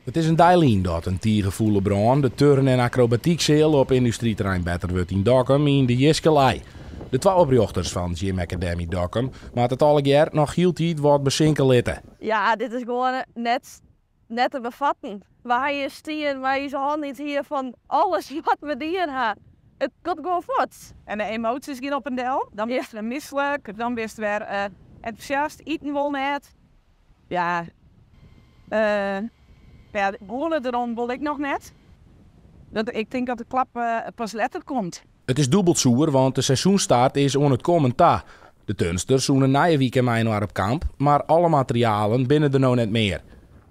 It is in dei lyn dat in tige fûle brân de turn en akrobatykseal op yndustryterrein Betterwurd yn Dokkum yn de jiske lei. De twa oprjochters fan Gym Academy Dokkum moatte it allegear noch hieltyd wat besinke litte. Ja, dit is gewoan net, net te befatten. We ha hjir stien mei ús hannen yn it hier fan alles wat we dien ha. It giet gewoan fuort. En de emoasjes gean op en del. Dan bist wer mislik, dan bist wer entûsjast, iten wol net. Ja, ja, gûle derom wol ik noch net. Dat, ik tink dat de klap pas letter komt. It is dûbeld soer, want de seizoenstart is oan it kommen ta. De turnsters soene nije wike mei-inoar op kamp, mar alle materialen binne der no net mear.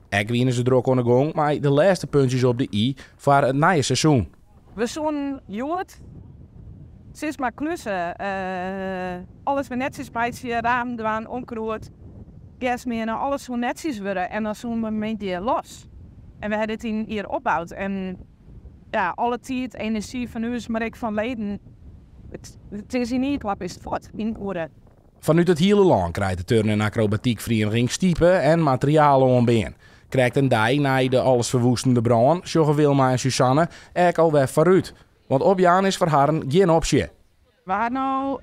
Ek wiene se drok oan 'e gong mei de lêste puntsjes op de i foar it nije seizoen. We soenen hjoed sis mar klusse, alles wer netsjes meitsje, ramen dwaan, onkruid, gers meane, alles soe netsjes wurde en dan soenen we moandei los. En we ha dit yn in jier opboud en ja, alle tiid, enerzjy fan ús, mar ek fan leden, it is yn ien klap is it fuort, yn in oere. Fanút it hiele lân krijt de turn en akrobatykferieniging stipe en materiaal oanbean. Krekt in dei nei de allesferwoestende brân sjogge Wilma en Suzanne ek alwer foarút. Want opjaan is foar harren gjin opsje. We ha no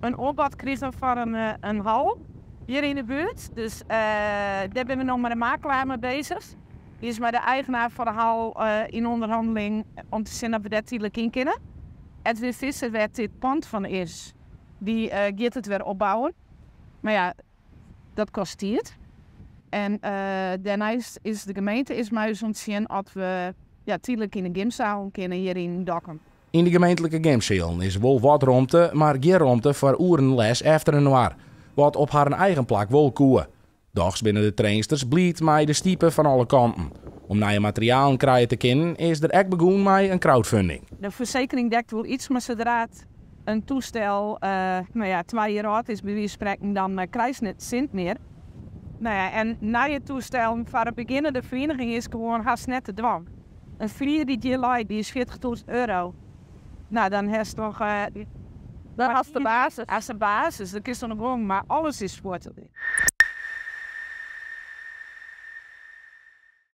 in oanbod krigen foar in hal hjir yn de buert. Dus dêr binne we no mei de makelaar mei bezich. Dy is mei de eigenaar fan de hal yn ûnderhanneling om te sjen oft we dêr tydlik yn kinne. Edwin Visser, wêr't dit pand fan is, dy giet it wer opbouwen. Mar ja, dat kostet tiid. En dêrneist is de gemeente is mei ús oan it sjen oft we, ja, tydlik yn de gymsealen kinne hjir yn Dokkum. Yn de gemeentlike gymsealen is wol wat romte, mar gjin romte foar oeren les efterinoar, wat op harren eigen plak wol koe. Dochs binne de trainsters bliid mei de stipe fan alle kanten. Om nije materialen krije te kinnen is der ek begûn mei in crowdfunding. De fersekering dekt wol iets, mar sadra't in toestel no ja, 2 jier âld is, by wize fan sprekken, dan krijst net sint mear. No ja, en nije toestellen foar in begjinnende ferieniging is gewoan hast net te dwaan. In flier dy't hjir leit, dy is 40.000 euro. No, dan hast toch... Dan hast de basis. Hast de basis, dan kinst oan de gong, mar alles is fuort.